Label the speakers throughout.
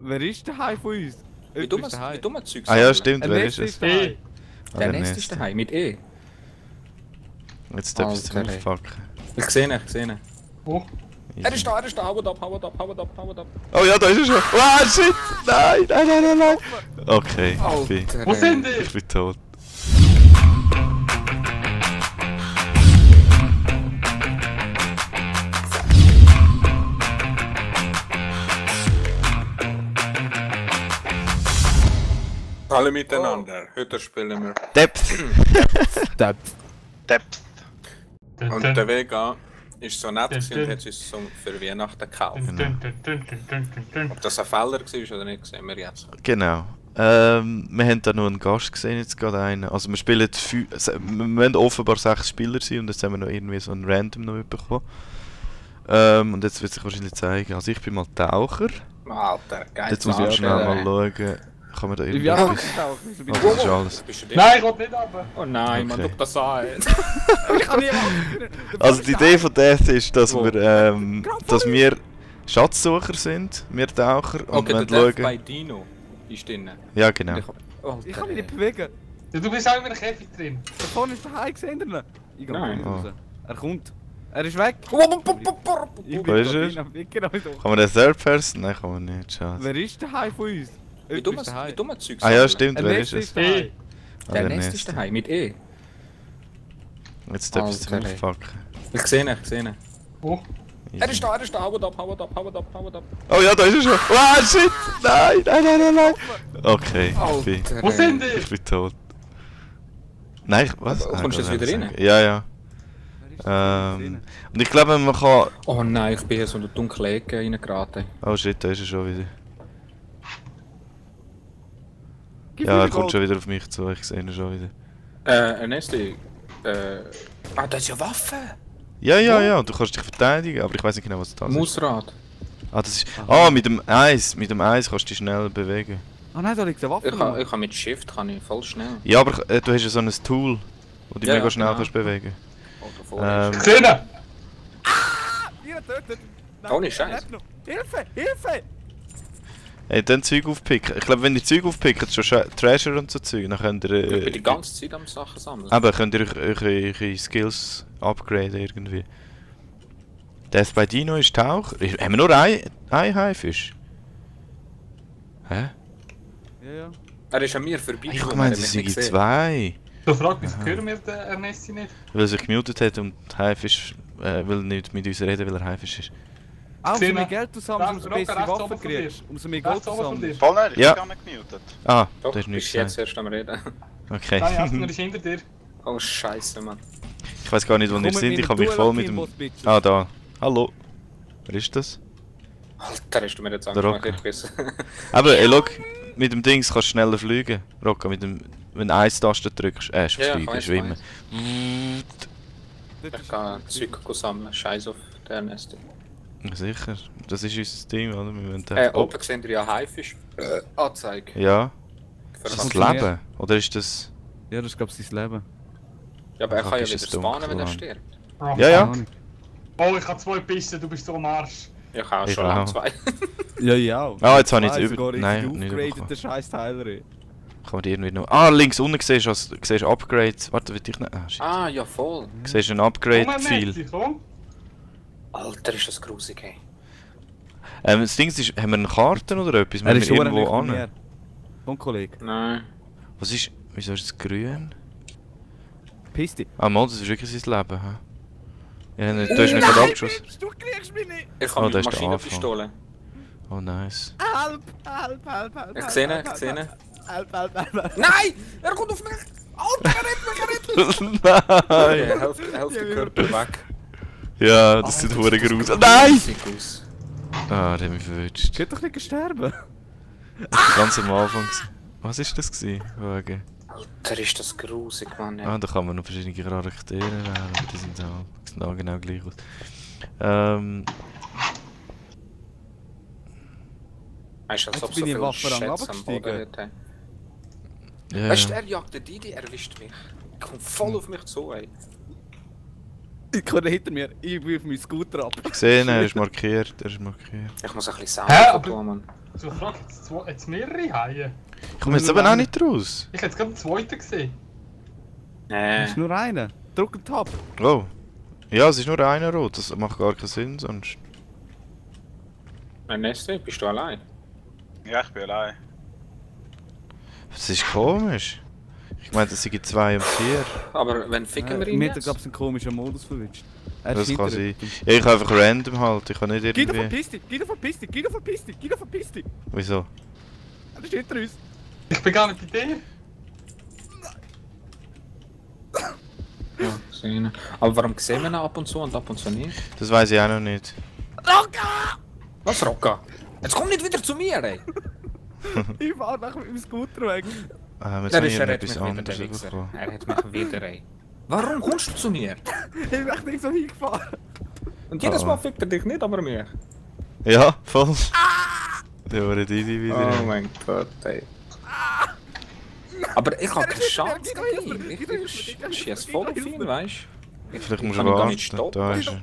Speaker 1: Wer ist daheim von uns?
Speaker 2: Wie dumm Zeug
Speaker 3: Ah ja, stimmt, wer ist
Speaker 1: Nest
Speaker 3: es?
Speaker 1: ist daheim.
Speaker 2: Der Nest ist daheim, mit E.
Speaker 3: Jetzt darf ich es
Speaker 2: Alter, ey.
Speaker 3: aufpacken.
Speaker 2: Ich sehe ihn.
Speaker 4: Oh.
Speaker 2: Er ist da, hau ab.
Speaker 3: Oh ja, da ist er schon. Wow, shit! Nein! Okay,
Speaker 4: Wo sind die?
Speaker 3: ich bin tot.
Speaker 2: Alle miteinander. Heute spielen wir.
Speaker 3: Depth!
Speaker 1: Depth.
Speaker 2: Und der Vega ist so nett gewesen und hat uns so für Weihnachten gekauft. Ob das ein Fehler war oder nicht, sehen wir jetzt.
Speaker 3: Genau. Wir haben da noch einen Gast gesehen, jetzt gerade einen. Also wir spielen wir müssen offenbar 6 Spieler sein und jetzt haben wir noch irgendwie so einen Random noch bekommen. Und jetzt wird sich wahrscheinlich zeigen. Also ich bin mal Taucher.
Speaker 2: Alter, geil.
Speaker 3: Jetzt muss ich schnell mal schauen. Kann man da
Speaker 1: Ich bin auch
Speaker 3: irgendetwas... Oh, das ist alles.
Speaker 2: Bist du
Speaker 4: Nein, ich will nicht runter.
Speaker 2: Oh nein, man,
Speaker 3: Okay.
Speaker 2: guck das an.
Speaker 1: Ich kann nicht
Speaker 3: Also die Idee von Death ist, dass wir Schatzsucher sind, wir Taucher, und
Speaker 2: Okay,
Speaker 3: wir
Speaker 2: der Death
Speaker 3: schauen...
Speaker 2: bei Dino ist drin.
Speaker 3: Ja, genau.
Speaker 1: Ich kann mich nicht bewegen.
Speaker 4: Ja, du bist auch in einem Käfig drin.
Speaker 1: Da vorne ist daheim gesehen. Ich gehe
Speaker 2: Nein.
Speaker 1: nicht raus. Er kommt. Er ist weg. Ich
Speaker 3: Wo
Speaker 1: bin
Speaker 3: ist
Speaker 1: da
Speaker 3: er?
Speaker 1: drin, genau so.
Speaker 3: Kann man den Third Person? Nein, kann man nicht, schade.
Speaker 1: Wer ist daheim von uns?
Speaker 2: Wie dumm Zeug
Speaker 3: Ah ja, stimmt,
Speaker 1: Ein
Speaker 3: wer
Speaker 1: Nest
Speaker 3: ist es?
Speaker 1: daheim.
Speaker 3: Ah,
Speaker 2: Der Nest ist daheim, mit E.
Speaker 3: Jetzt darf ich es
Speaker 2: Alter, ey.
Speaker 3: aufpacken.
Speaker 2: Ich sehe ihn.
Speaker 4: Oh.
Speaker 2: Er ist da, hau ab.
Speaker 3: Oh ja, da ist er schon. Wow, shit! Nein! Okay,
Speaker 4: Wo sind die?
Speaker 3: ich bin tot. Nein, was?
Speaker 2: Aber kommst du jetzt
Speaker 3: kann
Speaker 2: wieder
Speaker 3: ich
Speaker 2: rein?
Speaker 3: sagen. Ja. Und ich glaube, man kann...
Speaker 2: Oh nein, ich bin hier so in eine dunkle Ecke reingeraten.
Speaker 3: Oh shit, da ist er schon wieder.
Speaker 1: Gib
Speaker 3: Ja,
Speaker 1: mir
Speaker 3: er kommt
Speaker 1: Gold.
Speaker 3: schon wieder auf mich zu, ich sehe ihn schon wieder.
Speaker 2: Nesti. Ah, das ist ja Waffe!
Speaker 3: Ja, du kannst dich verteidigen, aber ich weiß nicht genau, was das ist.
Speaker 2: Mausrad.
Speaker 3: Ah, das ist... Ah, mit dem Eis kannst du dich schnell bewegen.
Speaker 1: Ah nein, da liegt eine Waffe.
Speaker 2: Ich kann mit Shift voll schnell.
Speaker 3: Ja, aber du hast ja so ein Tool, wo du
Speaker 2: Ja,
Speaker 3: mega schnell
Speaker 2: genau.
Speaker 3: kannst bewegen.
Speaker 2: Oh, da vorne ist
Speaker 4: Gesehen!
Speaker 1: Ihr tötet.
Speaker 2: Ohne Scheiß.
Speaker 1: Hilfe!
Speaker 3: Ey, dann Zeug aufpicken. Ich glaube, wenn ihr Zeug aufpickt, schon Treasure und so Zeug, dann könnt ihr...
Speaker 2: Ich bin die ganze Zeit am Sachen sammeln.
Speaker 3: Aber könnt ihr eure Skills upgraden irgendwie. Death by Dino ist Taucher. Haben wir nur ein Haifisch? Hä?
Speaker 1: Ja.
Speaker 2: Er ist an mir vorbei.
Speaker 3: Ich meine, es sind 2.
Speaker 4: Du fragst mich, hören wir den Ernessi nicht?
Speaker 3: Weil er sich gemutet hat und Haifisch will nicht mit uns reden, weil er Haifisch ist.
Speaker 1: Umso
Speaker 4: Gesehen,
Speaker 1: mehr Geld du sammelst, umso
Speaker 4: Rocker,
Speaker 1: bessere
Speaker 4: rechts
Speaker 1: Waffen
Speaker 4: oben von dir.
Speaker 1: kriegst. Umso mehr Geld
Speaker 4: Rechts
Speaker 1: du
Speaker 4: oben von dir.
Speaker 1: sammelst.
Speaker 5: Voll nicht,
Speaker 3: Ja.
Speaker 5: ich bin gar nicht gemutet.
Speaker 3: Ah,
Speaker 2: Doch,
Speaker 3: da ist
Speaker 2: du
Speaker 3: nichts
Speaker 2: bist jetzt
Speaker 3: gesagt.
Speaker 2: erst am Reden.
Speaker 3: Okay.
Speaker 4: Nein, Asner ist hinter dir.
Speaker 2: Oh Scheiße, Mann.
Speaker 3: Ich weiß gar nicht, wo ihr seid, ich habe mich voll mit dem... Ah, da. Hallo. Wer ist das?
Speaker 2: Alter, hast du mir jetzt
Speaker 3: Der
Speaker 2: angemacht,
Speaker 3: Rocker.
Speaker 2: ich weiß.
Speaker 3: Aber, ey, look, mit dem Dings kannst du schneller fliegen. Rocco, mit dem... Wenn du 1-Taste drückst, fliegen,
Speaker 2: kann ich,
Speaker 3: schwimmen.
Speaker 2: Ich kann Zeug sammeln. Scheiß auf der Nesti.
Speaker 3: Sicher, das ist unser Team, oder? Wir müssen
Speaker 2: Oben sehen wir ja Haifisch. Anzeige.
Speaker 3: Ja.
Speaker 2: Für
Speaker 3: Ist das
Speaker 2: was?
Speaker 3: Leben? Oder ist das...
Speaker 1: Ja, das ist glaube ich sein Leben.
Speaker 2: Ja, aber er kann ja
Speaker 3: Ist
Speaker 2: wieder
Speaker 3: es
Speaker 2: spawnen, wenn er
Speaker 3: dunkel,
Speaker 2: stirbt.
Speaker 3: Ja, ja.
Speaker 4: Oh, ich habe 2 Bissen, du bist so am Arsch.
Speaker 2: Ich habe auch
Speaker 3: Ich
Speaker 2: schon
Speaker 3: auch.
Speaker 2: lang 2.
Speaker 1: Ja, ja.
Speaker 3: Ah, jetzt habe ich es über...
Speaker 1: Nein,
Speaker 3: Nein, nicht
Speaker 1: aufgeradet,
Speaker 3: bekommen.
Speaker 1: der scheiß Teiler.
Speaker 3: Kann man die irgendwie noch... Ah, links unten siehst du Upgrades. Warte, will ich nicht... Ah, shit.
Speaker 2: Ah, ja voll.
Speaker 3: Siehst du ein
Speaker 4: Komm,
Speaker 3: Upgrade-Pfeil.
Speaker 4: Ernessi, komm.
Speaker 2: Alter, ist das grusig, ey.
Speaker 3: Das Ding ist, haben wir eine Karte oder etwas?
Speaker 1: Er ist
Speaker 3: Müssen wir
Speaker 1: schon
Speaker 3: irgendwo
Speaker 1: an.
Speaker 3: an?
Speaker 1: Komm, Kollege.
Speaker 2: Nein.
Speaker 3: Was ist... Wieso ist es grün?
Speaker 1: Piss dich.
Speaker 3: Ah, Mann, das ist wirklich sein Leben, hä? Ja, du hast mich gerade abgeschossen.
Speaker 1: Du kriegst mich nicht!
Speaker 2: Ich
Speaker 3: Oh,
Speaker 2: habe
Speaker 3: da
Speaker 2: mit
Speaker 3: ist der
Speaker 2: Maschinenpistole.
Speaker 3: Oh, nice.
Speaker 1: Help!
Speaker 2: Ich sehe ihn, ich sehe ihn.
Speaker 1: Help!
Speaker 2: Nein! Er kommt auf mich! Alter, er rettet mich,
Speaker 3: Nein!
Speaker 2: Hälfte Körper weg.
Speaker 3: Ja, das sieht verdammt gruselig. Nein!
Speaker 2: Grusig aus.
Speaker 3: Ah, der hat mich verwünscht.
Speaker 1: Geht doch nicht sterben!
Speaker 3: Das war ganz am Anfang. Was ist das gewesen? Wegen?
Speaker 2: Alter, ist das grusig, Mann. Ey.
Speaker 3: Ah, da kann man noch verschiedene Charaktere wählen, aber die sind auch genau gleich aus.
Speaker 2: Weißt du, als
Speaker 1: Jetzt
Speaker 2: ob
Speaker 1: bin
Speaker 2: so
Speaker 1: ich im
Speaker 2: viel
Speaker 1: Waffenrang
Speaker 2: Schätze am
Speaker 1: abgestiegen.
Speaker 2: Boden hat.
Speaker 3: Ja,
Speaker 2: Weißt du,
Speaker 3: ja.
Speaker 2: er jagt den Didi, er erwischt mich. Er kommt voll auf mich zu, ey.
Speaker 1: Ich komme hinter mir, ich bin auf meinen Scooter ab.
Speaker 3: Ich sehe ihn, er ist markiert,
Speaker 2: Ich muss ein bisschen
Speaker 4: Hä,
Speaker 2: Sound
Speaker 4: aber-
Speaker 2: tun, Mann.
Speaker 4: Zur Frage, jetzt mehrere Haie?
Speaker 3: Ich komme jetzt aber auch nicht raus.
Speaker 4: Ich hätte jetzt gerade einen zweiten gesehen.
Speaker 1: Es ist nur einer. Drück den Tab.
Speaker 3: Oh. Ja, es ist nur einer rot, das macht gar keinen Sinn sonst.
Speaker 2: Neste, bist du allein?
Speaker 5: Ja, ich bin allein.
Speaker 3: Das ist komisch. Ich meine, das sind 2 und 4.
Speaker 2: Aber wenn ficken wir ihn
Speaker 1: Mir hat
Speaker 2: jetzt?
Speaker 1: glaube einen komischen Modus verwünscht. Er
Speaker 3: Das
Speaker 1: ist
Speaker 3: kann
Speaker 1: hinter
Speaker 3: sein.
Speaker 1: ihm.
Speaker 3: Ja, ich kann einfach random halt, ich kann nicht
Speaker 1: Guido
Speaker 3: irgendwie...
Speaker 1: verpiss dich! Guido verpiss dich! Guido verpiss dich! Guido verpiss dich!
Speaker 3: Wieso?
Speaker 1: Er ist hinter uns!
Speaker 4: Ich bin gar nicht bei dir.
Speaker 2: Ja, gesehen. Aber warum sehen wir ihn ab und zu nicht?
Speaker 3: Das weiß ich auch noch nicht.
Speaker 1: Rocca!
Speaker 2: Was, Rocca? Jetzt komm nicht wieder zu mir, ey!
Speaker 1: Ich fahr nachher mit dem Scooter weg.
Speaker 3: Jetzt
Speaker 2: Er
Speaker 3: habe ich
Speaker 2: hat
Speaker 3: etwas
Speaker 2: mich wieder,
Speaker 3: anderes
Speaker 2: der Wichser.
Speaker 3: bekommen.
Speaker 2: Er hat mich wieder, ey. Warum kommst du zu mir?
Speaker 1: Ich bin echt nicht so hingefahren.
Speaker 2: Und jedes
Speaker 3: Ah.
Speaker 2: Mal fickt er dich nicht, aber mich.
Speaker 3: Ja, voll. Der war Didi wieder.
Speaker 2: Oh mein Gott, ey. Aber ich habe keine Chance
Speaker 1: Guido,
Speaker 2: dagegen.
Speaker 1: Guido,
Speaker 2: Ich
Speaker 1: Guido,
Speaker 2: schieße
Speaker 1: Guido,
Speaker 2: voll auf
Speaker 1: Guido,
Speaker 2: ihn, weißt du?
Speaker 3: Vielleicht musst du
Speaker 2: kann ihn gar nicht
Speaker 3: warten.
Speaker 2: stoppen.
Speaker 3: Da ist er.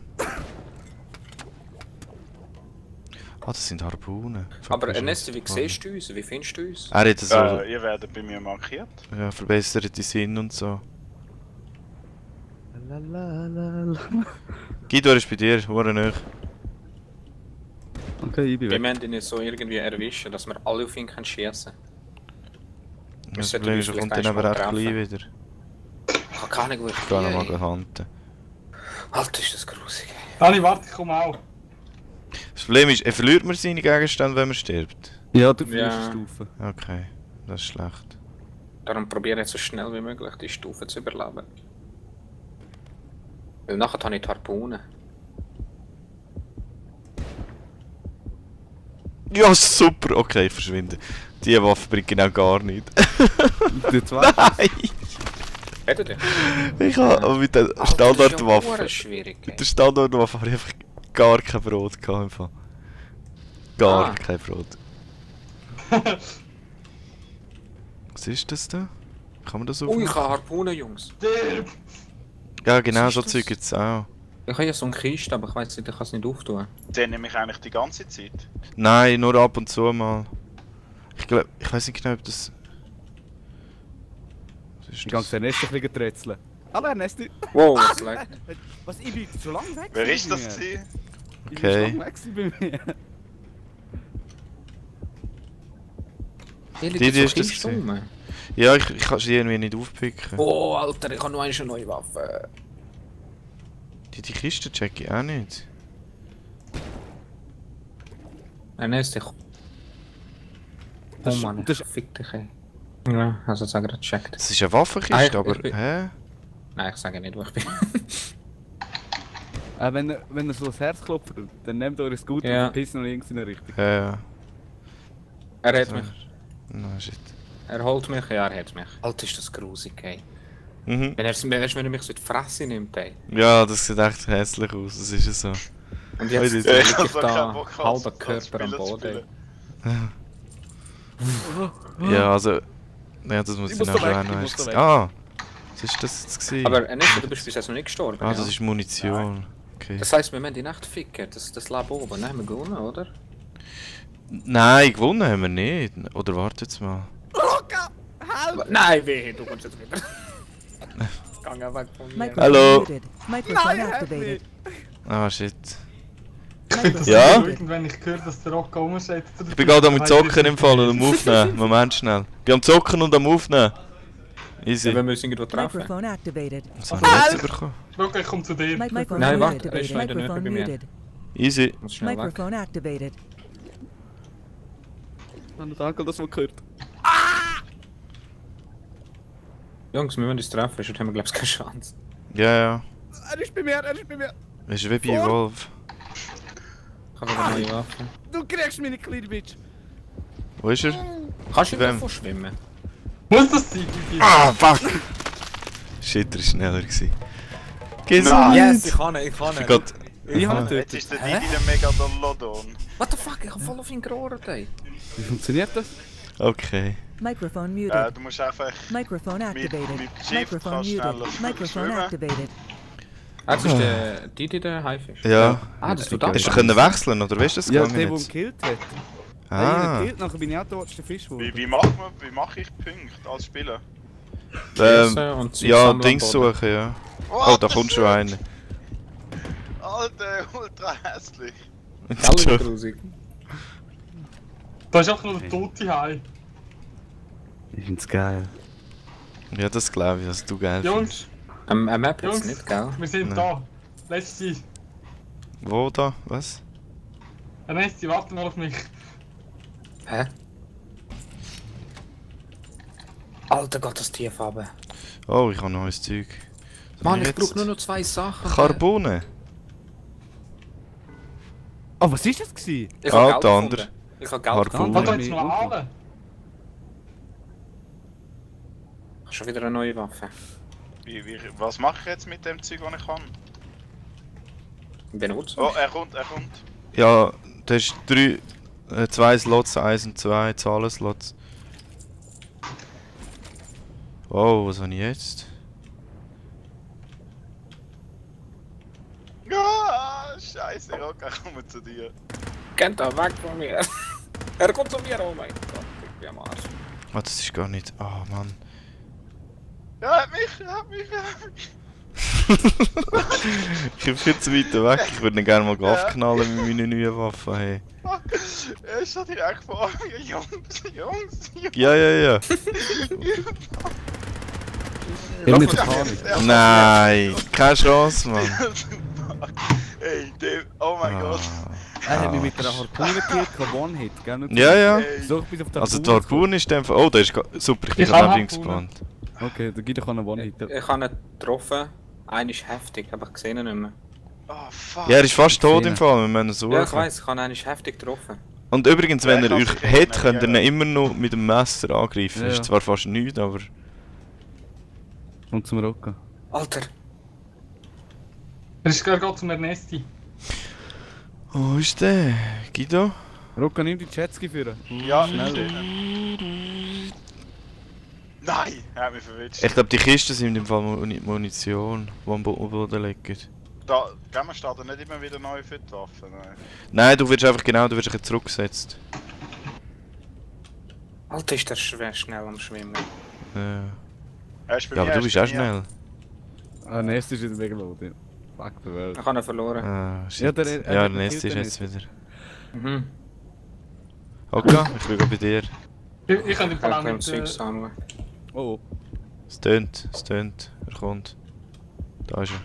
Speaker 3: Ah, das sind Harpunen.
Speaker 2: Aber
Speaker 3: Fuck,
Speaker 2: Ernesto, wie
Speaker 3: ist
Speaker 2: siehst du uns? Wie findest du uns?
Speaker 3: Er hat so
Speaker 5: Ihr werdet bei mir markiert.
Speaker 3: ja, verbesserte Sinn und so. Guido, er ist bei dir, hure nicht.
Speaker 1: Okay, ich bin
Speaker 2: Wir
Speaker 1: weg.
Speaker 2: müssen ihn so irgendwie erwischen, dass wir alle auf ihn schießen können.
Speaker 3: Das
Speaker 2: sollten
Speaker 3: Problem
Speaker 2: uns
Speaker 3: ist, er kommt
Speaker 2: vielleicht
Speaker 3: dann aber
Speaker 2: einmal
Speaker 3: recht klein
Speaker 2: treffen.
Speaker 3: wieder.
Speaker 2: Ich habe keine gute
Speaker 3: Ich kann ihn
Speaker 2: Idee.
Speaker 3: mal handeln.
Speaker 2: Alter, ist das grusig.
Speaker 4: Dani, warte, ich komme auch.
Speaker 3: Das Problem ist, er verliert man seine Gegenstände, wenn man stirbt.
Speaker 1: Ja, du verlierst
Speaker 2: Ja.
Speaker 1: die Stufe.
Speaker 3: Okay, das ist schlecht.
Speaker 2: Darum probiere ich so schnell wie möglich die Stufe zu überleben. Weil nachher habe ich die Harpune.
Speaker 3: Ja, super! Okay, ich verschwinde. Die Waffe bringt genau gar nicht.
Speaker 1: Der zweite.
Speaker 3: Nein!
Speaker 2: Hättet ihr?
Speaker 3: Ich habe mit der
Speaker 2: Das
Speaker 3: Standardwaffe.
Speaker 2: ist schwierig.
Speaker 3: Mit der Standardwaffe habe ich einfach gar kein Brot gehabt. Im Fall. Gar
Speaker 2: Ah.
Speaker 3: kein Brot. Was ist das da? Kann man das so?
Speaker 2: Oh, ich habe Harpune, Jungs.
Speaker 4: Stirb!
Speaker 3: Ja, genau,
Speaker 2: Was
Speaker 3: so
Speaker 2: ist
Speaker 3: Zeug
Speaker 2: das?
Speaker 3: gibt es auch.
Speaker 2: Ich habe ja so eine Kiste, aber ich weiß nicht, ich kann es nicht auftun.
Speaker 5: Den nehme ich eigentlich die ganze Zeit.
Speaker 3: Nein, nur ab und zu mal. Ich glaube, ich weiß nicht genau, ob das. Was ist
Speaker 1: Ich gehe
Speaker 3: das?
Speaker 1: zu Ernesto ein bisschen rätseln. Hallo Ernesto.
Speaker 2: Wow, was leckt.
Speaker 1: Was, ich bin schon lange weg.
Speaker 5: Wer ist
Speaker 1: bei
Speaker 5: das
Speaker 1: mir.
Speaker 5: gewesen?
Speaker 1: Ich bin
Speaker 3: Okay.
Speaker 1: schon lange weg bei mir.
Speaker 2: Hier
Speaker 3: Die
Speaker 2: liegt so
Speaker 3: ist das
Speaker 2: Kiste
Speaker 3: gewesen.
Speaker 2: rum.
Speaker 3: Ja, ich kann sie irgendwie nicht aufpicken.
Speaker 2: Oh, Alter, ich habe noch eine neue Waffe.
Speaker 3: Die Kiste check ich auch nicht.
Speaker 2: Ernest, ich... Oh Mann,
Speaker 1: das-
Speaker 2: ich fick dich, ey. Ja, also jetzt habe ich gerade gecheckt.
Speaker 3: Das ist eine Waffenkiste,
Speaker 2: Ah, ich
Speaker 3: aber.
Speaker 2: bin-
Speaker 3: Hä?
Speaker 2: Nein, ich sage nicht, wo ich bin.
Speaker 1: Wenn er so das Herz klopft, dann nehmt eure Scooter
Speaker 2: Ja.
Speaker 1: und verpissen noch links in eine Richtung.
Speaker 3: Ja.
Speaker 2: Er hat
Speaker 3: So.
Speaker 2: mich.
Speaker 3: Na, shit.
Speaker 2: Er holt mich, ja, er hat mich. Alter, ist das grusig, ey.
Speaker 3: Mhm.
Speaker 2: Wenn er mich so in die Fresse nimmt, ey.
Speaker 3: Ja, das sieht echt hässlich aus, das ist ja so.
Speaker 2: Und jetzt
Speaker 3: Ja,
Speaker 2: liegt
Speaker 5: ich hab
Speaker 2: ich
Speaker 5: so
Speaker 2: da
Speaker 5: keinen Bock, als-
Speaker 2: halber
Speaker 5: als
Speaker 2: Körper am
Speaker 5: Spieler zu
Speaker 2: Boden.
Speaker 5: spielen.
Speaker 3: Ja, also. Ja, das muss
Speaker 1: Ich
Speaker 3: ich
Speaker 1: muss da
Speaker 3: nachher
Speaker 1: weg,
Speaker 3: auch
Speaker 1: ich
Speaker 3: noch
Speaker 1: muss
Speaker 3: erst
Speaker 1: da
Speaker 3: sehen.
Speaker 1: weg.
Speaker 3: Ah! Was ist das jetzt gewesen?
Speaker 2: Aber Ernest, du bist bis jetzt noch nicht gestorben.
Speaker 3: Ah,
Speaker 2: ja?
Speaker 3: das ist Munition. Okay.
Speaker 2: Das heisst, wir müssen die Nacht ficken. Das Leben oben, ne? Haben wir gewonnen, oder?
Speaker 3: Nein, gewonnen haben wir nicht. Oder warte jetzt mal.
Speaker 1: Rocca! Help!
Speaker 2: Nein, weh, du kommst jetzt wieder. Gang weg von mir.
Speaker 6: Microphone
Speaker 3: Hallo.
Speaker 6: muted. Microphone
Speaker 1: Nein, help
Speaker 6: activated.
Speaker 3: Ah, shit.
Speaker 6: Microphone
Speaker 3: Ja?
Speaker 6: muted.
Speaker 4: Irgendwann ich höre, dass der Rocco rumsteht.
Speaker 3: Ich bin gerade am Zocken im Fall und am Aufnehmen. Moment schnell. Ich bin am Zocken und am Aufnehmen. Easy.
Speaker 2: Ja, wir müssen irgendwo treffen.
Speaker 6: Microphone activated.
Speaker 3: Was habe ich jetzt bekommen?
Speaker 4: Rocco, ich komme zu dir.
Speaker 6: Microphone
Speaker 2: Nein, warte,
Speaker 6: muted.
Speaker 2: er ist leider nicht
Speaker 6: Microphone
Speaker 2: bei mir.
Speaker 6: muted.
Speaker 3: Easy.
Speaker 2: Ich muss schnell weg.
Speaker 6: Microphone activated.
Speaker 1: Und danke, dass man gehört.
Speaker 2: Jungs, wir müssen uns treffen, sonst haben wir, glaube ich, keine Chance.
Speaker 3: Ja, ja.
Speaker 1: Er ist bei mir, er ist bei mir.
Speaker 3: Das ist wie bei Evolve.
Speaker 2: Ich habe wieder neue Waffe.
Speaker 1: Du kriegst meine kleine Bitch.
Speaker 3: Wo ist er?
Speaker 2: Kannst du
Speaker 3: Wem?
Speaker 2: irgendwo schwimmen?
Speaker 4: Muss das sein?
Speaker 3: Ah, fuck! Shit, er war schneller gewesen. Geht's
Speaker 2: Yes, ich kann ihn, ich kann
Speaker 3: Ich bin grad-
Speaker 1: Ich habe ihn
Speaker 5: Jetzt
Speaker 1: getötet.
Speaker 5: ist der Didi der Megalodon.
Speaker 2: What the fuck, ich habe voll auf ihn gerohrt, ey.
Speaker 1: Wie funktioniert das?
Speaker 3: Okay.
Speaker 6: Microphone muted.
Speaker 5: Du musst einfach...
Speaker 6: Microphone activated.
Speaker 5: mit Shift
Speaker 6: Microphone
Speaker 5: kannst du schneller
Speaker 6: muted. Microphone
Speaker 5: schwimmen.
Speaker 6: activated.
Speaker 2: Ah, das ist der Didi, der Haifisch.
Speaker 3: Ja.
Speaker 2: Ah, das ist du da.
Speaker 3: Hast du können wechseln, oder weißt du das
Speaker 1: Ja,
Speaker 3: gegangen
Speaker 1: der, der ihn
Speaker 3: jetzt?
Speaker 1: gekillt hat.
Speaker 3: Ah.
Speaker 1: Nachher bin ich auch tot, der Fisch geworden.
Speaker 5: Wie mache ich Punkte als Spieler?
Speaker 2: Und sie
Speaker 3: Ja,
Speaker 2: sammeln
Speaker 3: Dings
Speaker 2: am Boden.
Speaker 3: suchen, ja. Oh, da kommt schon einer.
Speaker 5: Alter, ultra hässlich.
Speaker 2: Alle grusig.
Speaker 4: Da ist auch noch der tote Hai.
Speaker 1: Ich find's geil.
Speaker 3: Ja, das glaube ich, dass du geil
Speaker 4: Jungs,
Speaker 2: Eine Map jetzt
Speaker 4: Jungs,
Speaker 2: nicht, gell?
Speaker 4: wir sind
Speaker 3: Nein.
Speaker 4: da. Letzte.
Speaker 3: findest. Wo da? Was?
Speaker 4: Letzte, warte mal auf mich.
Speaker 2: Hä? Alter Gott, das tief runter.
Speaker 3: Oh, ich habe neues Zeug.
Speaker 2: Mann, ich
Speaker 3: Jetzt?
Speaker 2: brauche nur noch 2 Sachen.
Speaker 3: Carbone?
Speaker 1: Oh, was ist das gewesen?
Speaker 2: Ich
Speaker 3: Ah,
Speaker 2: habe
Speaker 3: der
Speaker 2: Geld
Speaker 3: andere.
Speaker 2: gefunden. Ich habe Geld
Speaker 3: Harpune.
Speaker 2: gefunden.
Speaker 4: Warte
Speaker 1: Ja,
Speaker 4: jetzt
Speaker 1: mir
Speaker 4: noch
Speaker 1: unten.
Speaker 4: alle.
Speaker 2: Schon wieder eine neue Waffe.
Speaker 5: Was mache ich jetzt mit dem Zeug, das ich kann?
Speaker 2: Benutzen.
Speaker 5: Oh, er kommt.
Speaker 3: Ja, das ist 2 Slots, 1 und 2 Zahlenslots. Wow, was habe ich jetzt?
Speaker 5: Ah, scheiße, Rocker, komm zu dir.
Speaker 2: Kennt er weg von mir. Er kommt zu mir, oh mein Gott. Ich bin am Arsch.
Speaker 3: Ah, das ist gar nicht. Oh Mann.
Speaker 5: Er hat mich.
Speaker 3: Ich bin viel zu weit weg. Ich würde ihn gerne mal abknallen mit meinen neuen Waffen. Hey.
Speaker 5: Er ist schon direkt vor mir. Jungs.
Speaker 3: Ja.
Speaker 1: Ich hab nicht Panik.
Speaker 3: Nein, keine Chance, Mann.
Speaker 5: Ey, oh mein Gott.
Speaker 1: Er hat mich mit einer Harpune gekillt, kein One-Hit, gell? Nicht
Speaker 3: Ja, ja.
Speaker 5: Ey,
Speaker 1: so, ich bin auf der
Speaker 3: Also der Harpune ist einfach. Oh, der ist super, ich bin
Speaker 4: Ich kann
Speaker 3: gerade links
Speaker 4: Harpune.
Speaker 3: gespannt.
Speaker 1: Okay, der Guido kann einen One-Hit.
Speaker 2: Ich habe ihn getroffen. Einer ist heftig, aber ich sehe ihn nicht mehr.
Speaker 5: oh fuck.
Speaker 3: Ja, er ist fast tot
Speaker 1: gesehen.
Speaker 3: im Fall, wir müssen ihn suchen.
Speaker 2: Ja, ich weiss, ich habe einen heftig getroffen.
Speaker 3: Und übrigens, wenn
Speaker 5: Ja,
Speaker 3: er
Speaker 5: ich
Speaker 3: euch
Speaker 5: kann's vergessen,
Speaker 3: hat, könnt ihr ihn
Speaker 5: ja.
Speaker 3: immer noch mit dem Messer angreifen.
Speaker 1: Ja,
Speaker 3: Ist
Speaker 1: ja.
Speaker 3: zwar fast nichts, aber.
Speaker 1: Und zum Rocken.
Speaker 2: Alter,
Speaker 4: Er ist gerade zum Ernesti.
Speaker 3: Wo ist der? Guido?
Speaker 1: Rocken, nimm die Jetski führen.
Speaker 5: Ja,
Speaker 1: Schnell.
Speaker 5: schnell. Nein, er hat mich verwitscht.
Speaker 3: Ich glaube, die Kisten sind im Fall Munition, die am Boden liegen.
Speaker 5: Da, gell, man startet nicht immer wieder neu für die Waffen, nein.
Speaker 3: Nein, du wirst einfach genau, du wirst dich zurückgesetzt.
Speaker 2: Alter, ist der schwer schnell am Schwimmen.
Speaker 3: Ja,
Speaker 5: Er ist bei
Speaker 3: ja
Speaker 5: mir,
Speaker 3: aber
Speaker 5: er
Speaker 3: du
Speaker 5: ist
Speaker 3: bist
Speaker 5: bei
Speaker 3: auch
Speaker 5: mir.
Speaker 3: schnell.
Speaker 1: Ah, Nest ist wieder mega laut. Ja. Fuck the world.
Speaker 2: Ich habe ihn verloren.
Speaker 3: Ah, shit.
Speaker 1: Ja, der-
Speaker 3: Ja,
Speaker 1: er
Speaker 3: der
Speaker 1: hat
Speaker 3: Nest ist
Speaker 1: gekillt,
Speaker 3: jetzt
Speaker 1: der
Speaker 3: wieder.
Speaker 2: Mhm.
Speaker 3: Okay, ich bin gerade bei dir.
Speaker 4: Ich kann den
Speaker 2: Ich kann
Speaker 4: Fall
Speaker 2: kein
Speaker 4: mit
Speaker 2: Zeug sammeln.
Speaker 1: Oh,
Speaker 3: Es tönt. Er kommt. Da ist er.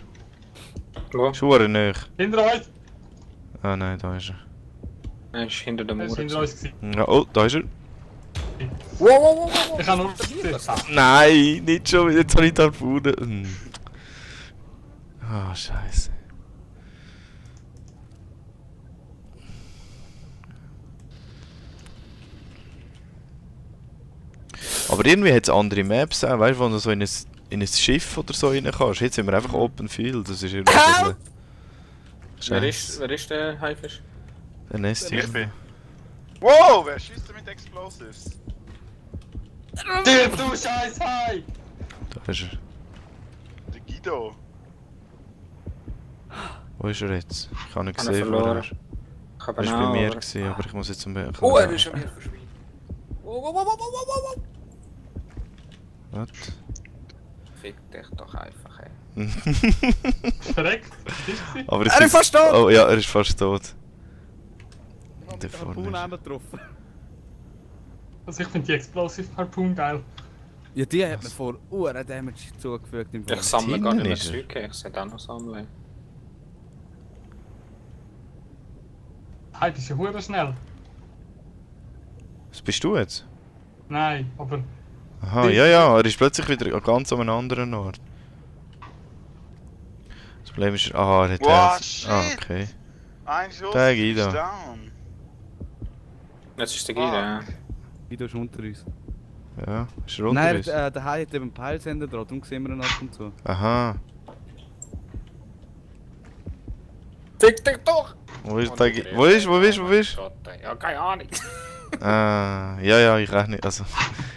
Speaker 2: Wo?
Speaker 3: Schuhe nicht.
Speaker 4: hinter euch.
Speaker 3: Ah nein, da ist er.
Speaker 2: Er ist hinter der
Speaker 4: Er ist
Speaker 2: Mauer.
Speaker 4: hinter uns gewesen.
Speaker 3: Ja, oh, da ist er.
Speaker 4: Ich habe nur gesehen.
Speaker 3: Nein, nicht schon, jetzt habe ich die Harpune. Ah, scheiße. Aber irgendwie hat es andere Maps auch, weißt du, wo du so in ein Schiff oder so rein kannst. Jetzt sind wir einfach Open Field, das ist irgendwie ein bisschen...
Speaker 2: Wer ist der Haifisch?
Speaker 3: Der Nest
Speaker 5: Ich bin. Wow, wer schießt denn mit Explosives?
Speaker 4: Stirb, du scheiß Hai!
Speaker 3: Da ist er.
Speaker 5: Der Guido.
Speaker 3: Wo ist er jetzt? Ich habe ihn
Speaker 2: Ich habe ihn
Speaker 3: gesehen
Speaker 2: verloren.
Speaker 3: vorher.
Speaker 2: Ich habe
Speaker 3: Er
Speaker 2: ihn
Speaker 3: war bei
Speaker 2: auch,
Speaker 3: mir,
Speaker 2: aber-
Speaker 3: gewesen, aber ich muss jetzt zum Be
Speaker 2: Oh, er ist schon wieder verschwunden.
Speaker 3: Was?
Speaker 2: Fick dich doch einfach, ey.
Speaker 4: Verreckt. Ist sie?
Speaker 3: Aber
Speaker 1: Er ist fast tot!
Speaker 3: Oh ja, er ist fast tot.
Speaker 1: ich hab
Speaker 3: Der
Speaker 1: die
Speaker 3: vorne
Speaker 1: Harpune
Speaker 3: ist-
Speaker 1: einmal getroffen.
Speaker 4: Also ich finde die Explosive Harpoon geil.
Speaker 1: Ja, die hat mir vor Damage zugefügt im Fall.
Speaker 2: Ich sammle gar nicht mehr
Speaker 3: Hinten ist
Speaker 2: Zeug, ich sollte auch noch sammeln.
Speaker 4: Hai, bist ja hure schnell.
Speaker 3: Was bist du jetzt?
Speaker 4: Nein, aber
Speaker 3: Aha, ja, er ist plötzlich wieder ganz an einem anderen Ort. Das Problem ist, aha, er hat
Speaker 5: Wow,
Speaker 3: Herz.
Speaker 5: shit.
Speaker 3: Ah, okay.
Speaker 5: Ein Schuss
Speaker 3: Der
Speaker 5: ist
Speaker 3: Guido.
Speaker 5: down.
Speaker 2: Jetzt ist der Guido, ja.
Speaker 1: Guido ist unter uns.
Speaker 3: Ja, ist er unter
Speaker 1: Nein,
Speaker 3: uns?
Speaker 1: der Hai hat eben einen Peilsender dran, darum sehen wir ihn ab und zu.
Speaker 3: Aha.
Speaker 2: Fick dich doch!
Speaker 3: Wo ist der Wo bist du?
Speaker 2: Gott, ey. Ja, keine Ahnung.
Speaker 3: Ah, ja, ich auch nicht. Also,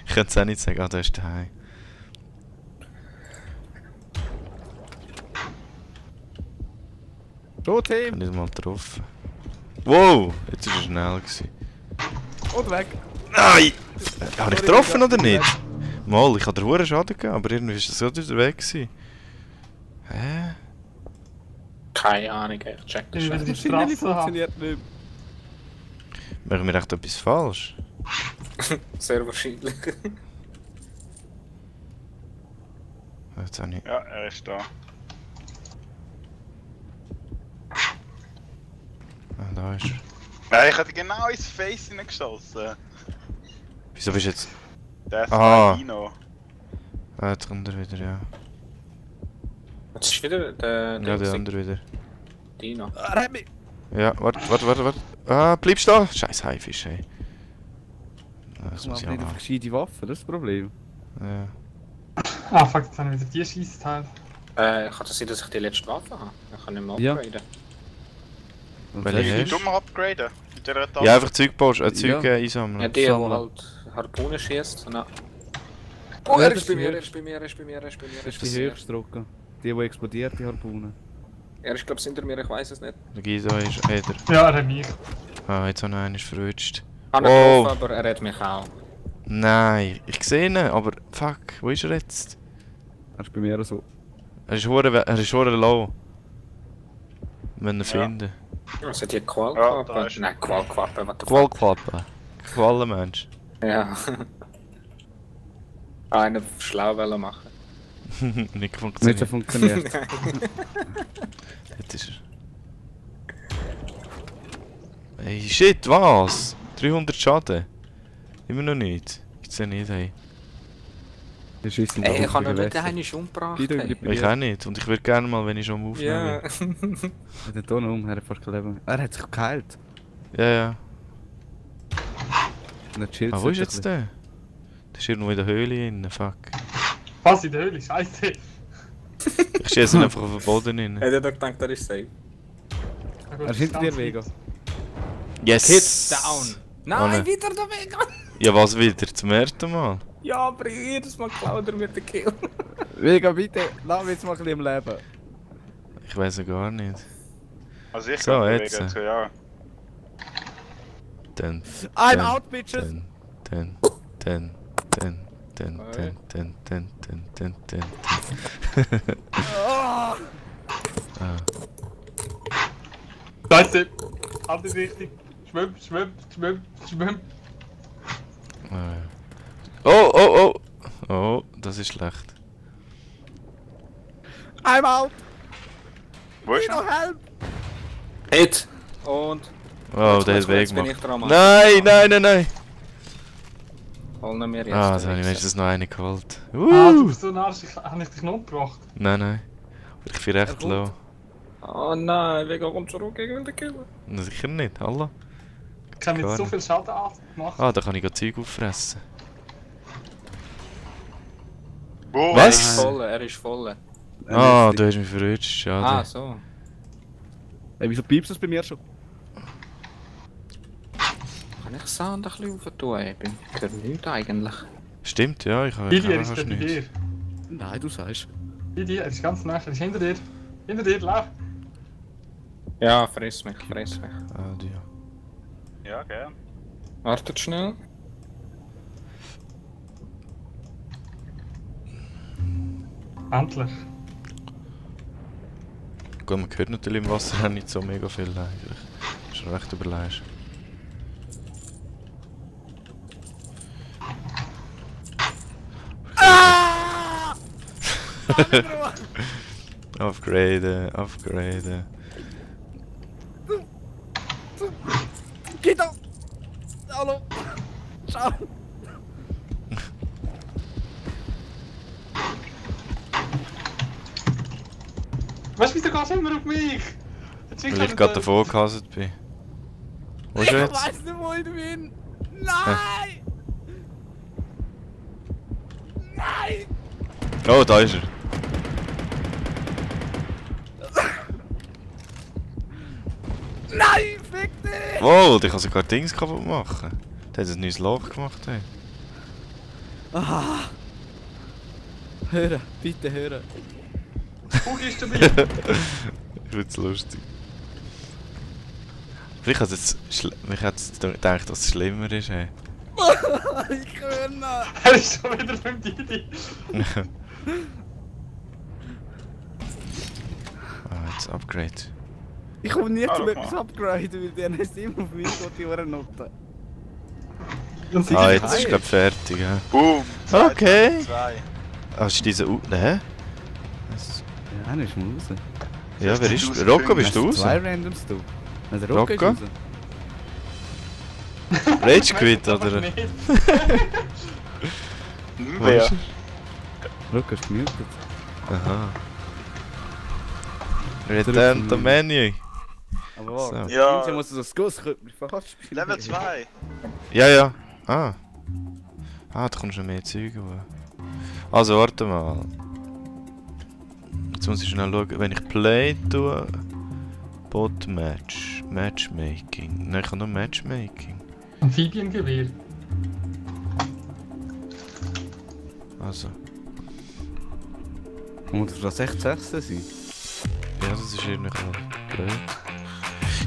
Speaker 3: ich könnte es auch nicht sagen, ah, da ist der Hai.
Speaker 1: So,
Speaker 3: Ich
Speaker 1: Team!
Speaker 3: habe nicht mal getroffen. Wow, jetzt ist er schnell gewesen.
Speaker 1: Und weg.
Speaker 3: Nein! Habe ich getroffen oder nicht? Mal, ich habe den hohen Schaden gegeben, aber irgendwie ist das so wieder weg gewesen. Hä?
Speaker 2: Keine Ahnung, ich check das
Speaker 4: Ich
Speaker 2: schon.
Speaker 4: will die
Speaker 1: Das Schienenli
Speaker 4: Straße haben.
Speaker 1: funktioniert nicht.
Speaker 3: Machen wir echt etwas falsch?
Speaker 2: Sehr wahrscheinlich.
Speaker 3: Jetzt habe ich...
Speaker 5: Ja, er ist da.
Speaker 3: Ah, da ist er.
Speaker 5: Ja, ich hätte genau ins Face hineingeschossen.
Speaker 3: Wieso bist du jetzt...
Speaker 5: Der ist
Speaker 3: Ah.
Speaker 5: Dino.
Speaker 3: Ah, jetzt kommt er wieder, ja.
Speaker 2: Jetzt ist wieder der
Speaker 3: Ja, der andere wieder.
Speaker 2: Dino.
Speaker 1: Er hat mich.
Speaker 3: Ja, warte. Ah, bleibst du da? Scheiß Haifisch, ey. Ah, das
Speaker 1: Ich
Speaker 3: muss ich
Speaker 1: habe nicht
Speaker 3: auch
Speaker 1: auf
Speaker 3: machen.
Speaker 1: gescheite Waffen, das ist das Problem.
Speaker 3: Ja.
Speaker 4: Ah, fuck, jetzt haben wir wieder die Scheissteil.
Speaker 2: Kann das sein, dass ich die letzte Waffe habe? Ich kann nicht mehr
Speaker 1: Ja.
Speaker 2: upgraden.
Speaker 3: Welche
Speaker 5: Wie
Speaker 3: hast
Speaker 5: du mal upgraden? Mit der Taste?
Speaker 3: Ja, einfach Zeug
Speaker 1: Ja.
Speaker 3: einsammeln.
Speaker 2: Ja, die,
Speaker 1: Sammeln.
Speaker 2: die halt Harpunen schießt. Oh,
Speaker 1: Ja,
Speaker 2: er
Speaker 1: das
Speaker 2: ist bei
Speaker 1: ist
Speaker 2: mir,
Speaker 1: die
Speaker 2: er ist bei mir, er ist bei mir, er ist bei mir.
Speaker 1: Das ist die höchste drücken. Die explodiert, die Harpune.
Speaker 2: Er ist, glaube ich, hinter mir, ich weiß es nicht.
Speaker 3: Der Giso ist Eder.
Speaker 4: Ja, er hat mich.
Speaker 3: Ah, jetzt habe ich einen verrutscht.
Speaker 2: Habe ihn
Speaker 3: Oh.
Speaker 2: getroffen, aber er hat mich auch.
Speaker 3: Nein, ich sehe ihn, aber fuck, wo ist er jetzt?
Speaker 1: Er ist bei mir so.
Speaker 3: Er ist hure low. Wir müssen ihn finden.
Speaker 2: Was hat die Qual
Speaker 5: Ja,
Speaker 2: gehabt?
Speaker 5: da ist er.
Speaker 2: Nein, Qualquappe, was der
Speaker 3: Qualquappe. Quallenmensch.
Speaker 2: Ja. Einen schlau wollen machen.
Speaker 3: Nicht
Speaker 1: Nicht so
Speaker 3: funktioniert.
Speaker 1: funktioniert.
Speaker 3: Jetzt ist er. Ey, shit, was? 300 Schaden? Immer noch nicht. Gibt's ja nicht, ey.
Speaker 1: Wir schießen
Speaker 2: Ey, ich
Speaker 1: da
Speaker 2: habe noch nicht
Speaker 1: Gewässer.
Speaker 2: einen umgebracht.
Speaker 1: Guido,
Speaker 2: Ey.
Speaker 1: gib mir
Speaker 3: Ich
Speaker 1: die.
Speaker 3: auch nicht. Und ich würde gerne mal, wenn ich schon am Aufnehmen
Speaker 2: Ja.
Speaker 3: bin.
Speaker 1: Er hat hier noch er hat fast kein Leben mehr. Er hat sich geheilt.
Speaker 3: Ja.
Speaker 1: Und er chillt
Speaker 3: Ah, wo ist jetzt der? Der ist irgendwo in der Höhle drin, fuck.
Speaker 4: Was in der Höhle? Scheiße.
Speaker 3: Ich schieße ihn einfach auf den Boden rein.
Speaker 2: Hätte doch gedacht, er ist safe.
Speaker 4: Na gut,
Speaker 1: Er ist hinter
Speaker 4: ganz
Speaker 1: dir, Vega.
Speaker 4: lieb.
Speaker 3: Yes!
Speaker 2: Hit down. Nein,
Speaker 3: nein.
Speaker 2: wieder der Vega.
Speaker 3: Ja, was wieder? Zum ersten Mal?
Speaker 2: Ja, aber jedes Mal klaut er mir den Kill.
Speaker 1: Vega, bitte, lass mich jetzt mal ein bisschen am Leben.
Speaker 3: Ich weiß ja gar nicht.
Speaker 5: Also ich
Speaker 3: So,
Speaker 5: kann
Speaker 3: jetzt.
Speaker 5: bewegen, so ja.
Speaker 3: Dann.
Speaker 1: I'm
Speaker 3: Dann.
Speaker 1: out, bitches!
Speaker 3: Dann.
Speaker 1: Oh!
Speaker 3: Ah.
Speaker 4: Scheiße. Alles richtig. Schwimm.
Speaker 3: Oh! Oh, das ist schlecht.
Speaker 1: I'm out!
Speaker 5: Wo ist
Speaker 1: Guido,
Speaker 5: er?
Speaker 1: help!
Speaker 2: Hit. Und...
Speaker 3: Oh, der hat Weg
Speaker 2: jetzt bin
Speaker 3: gemacht.
Speaker 2: ich dran, Mann.
Speaker 3: Nein!
Speaker 2: Holen wir jetzt.
Speaker 3: Ah,
Speaker 2: den
Speaker 3: da habe ich
Speaker 2: Wichser.
Speaker 3: wenigstens noch einen geholt.
Speaker 4: Ah, du bist so ein Arsch. Habe ich dich noch umgebracht?
Speaker 3: Nein. Ich bin recht
Speaker 1: Er kommt.
Speaker 3: low.
Speaker 2: Oh nein, Vega kommt zurück gegen den Kill.
Speaker 3: Na, sicher nicht, hallo?
Speaker 4: Ich habe
Speaker 3: Gar
Speaker 4: jetzt so
Speaker 3: nicht.
Speaker 4: viel Schaden gemacht.
Speaker 3: Ah, da kann ich gerade Zeug auffressen.
Speaker 5: Wo?
Speaker 2: Er
Speaker 3: Was?
Speaker 2: ist voll, er ist voll.
Speaker 3: Ah, du hast mich verrutscht, schade.
Speaker 2: Ah, so.
Speaker 1: Ey, wieso piepst du das bei mir schon?
Speaker 2: Kann ich Sound ein bisschen aufentun? Ich bin für nichts eigentlich.
Speaker 3: Stimmt, ja, ich habe
Speaker 4: Didi, er
Speaker 3: auch
Speaker 4: ist
Speaker 3: fast
Speaker 4: bei dir.
Speaker 3: nichts.
Speaker 1: Nein, du sagst.
Speaker 4: Didi, er ist ganz nah. Er ist hinter dir. Hinter dir, lauf.
Speaker 2: Ja, friss mich.
Speaker 3: Ah, die.
Speaker 5: Ja, gern.
Speaker 2: Wartet schnell.
Speaker 4: Endlich.
Speaker 3: Gut, man hört natürlich im Wasser auch nicht so mega viel eigentlich. Schon recht überleist. Upgraden.
Speaker 1: Guido! Hallo! Ciao!
Speaker 4: Weißt du, wieso gehst du immer auf mich?
Speaker 3: Weil ich gerade davor gehasst bin. Wo ist er
Speaker 1: Ich
Speaker 3: jetzt?
Speaker 1: weiß nicht, wo ich bin! Nein! Nein!
Speaker 3: Oh, da ist er.
Speaker 1: Nein! Fick dich!
Speaker 3: Wow, der kann sogar Dings kaputt machen. Der hat ein neues Loch gemacht, ey.
Speaker 1: Ah! Hören, bitte hören.
Speaker 4: Bug ist dabei.
Speaker 3: Ich find's lustig. Vielleicht hat es jetzt gedacht, dass es schlimmer ist. Hey.
Speaker 1: Ich kann noch.
Speaker 4: Er ist schon wieder beim Didi.
Speaker 3: Jetzt Upgrade.
Speaker 1: Ich komme nie
Speaker 5: Ah,
Speaker 1: zum
Speaker 5: schau
Speaker 1: etwas
Speaker 5: mal.
Speaker 1: upgraden, weil der ist immer auf mich geht, die Ohrennoten.
Speaker 3: Jetzt ist glaube fertig. Ja.
Speaker 5: Boom!
Speaker 3: Okay.
Speaker 5: 2.
Speaker 3: Ist dieser Hä?
Speaker 1: Ja, dann ist man raus.
Speaker 3: Ja, wer ist?
Speaker 5: 16.000
Speaker 3: Rocco, bist du
Speaker 1: Zwei
Speaker 3: raus?
Speaker 1: Randoms du. Also Rocco ist
Speaker 3: Rocco?
Speaker 1: raus.
Speaker 3: Rage Quit, oder? Wo
Speaker 5: Wer?
Speaker 3: ist
Speaker 1: Rocco ist gemutet.
Speaker 3: er? Aha. Return to Menu.
Speaker 1: Aber warte,
Speaker 3: So.
Speaker 5: Ja.
Speaker 1: ich muss so das Guss fast spielen.
Speaker 5: Level 2.
Speaker 3: Ja, ja. Ah. Ah, da kommst du mehr Zeug über. Also, warte mal. Jetzt muss ich schnell schauen, wenn ich Play tue. Bot Match. Matchmaking. Nein, ich habe nur Matchmaking.
Speaker 4: Amphibiengewehr.
Speaker 3: Also.
Speaker 1: Muss das echt 16 sein?
Speaker 3: Ja, das ist irgendwie blöd.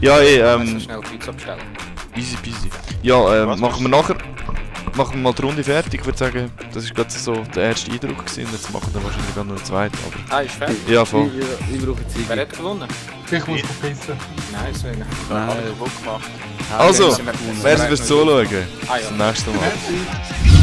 Speaker 3: Ja,
Speaker 2: So schnell Pizza bestellen.
Speaker 3: easy peasy. Ja,
Speaker 5: Was
Speaker 3: machen wir nachher. Machen wir mal die Runde fertig. Ich würde sagen, das war gerade so der erste Eindruck gewesen. Jetzt machen wir wahrscheinlich noch einen zweiten. Aber
Speaker 2: Ist fertig.
Speaker 3: ja, voll.
Speaker 1: Ich brauche Zeit.
Speaker 2: Wer hat gewonnen?
Speaker 4: Ich muss verpissen.
Speaker 2: Nein, deswegen.
Speaker 5: Hab ich kaputt gemacht.
Speaker 3: Also,
Speaker 2: Dann sind wir-
Speaker 3: merci fürs Zuschauen.
Speaker 2: Ah, ja.
Speaker 3: Bis zum nächsten Mal.
Speaker 4: Merci.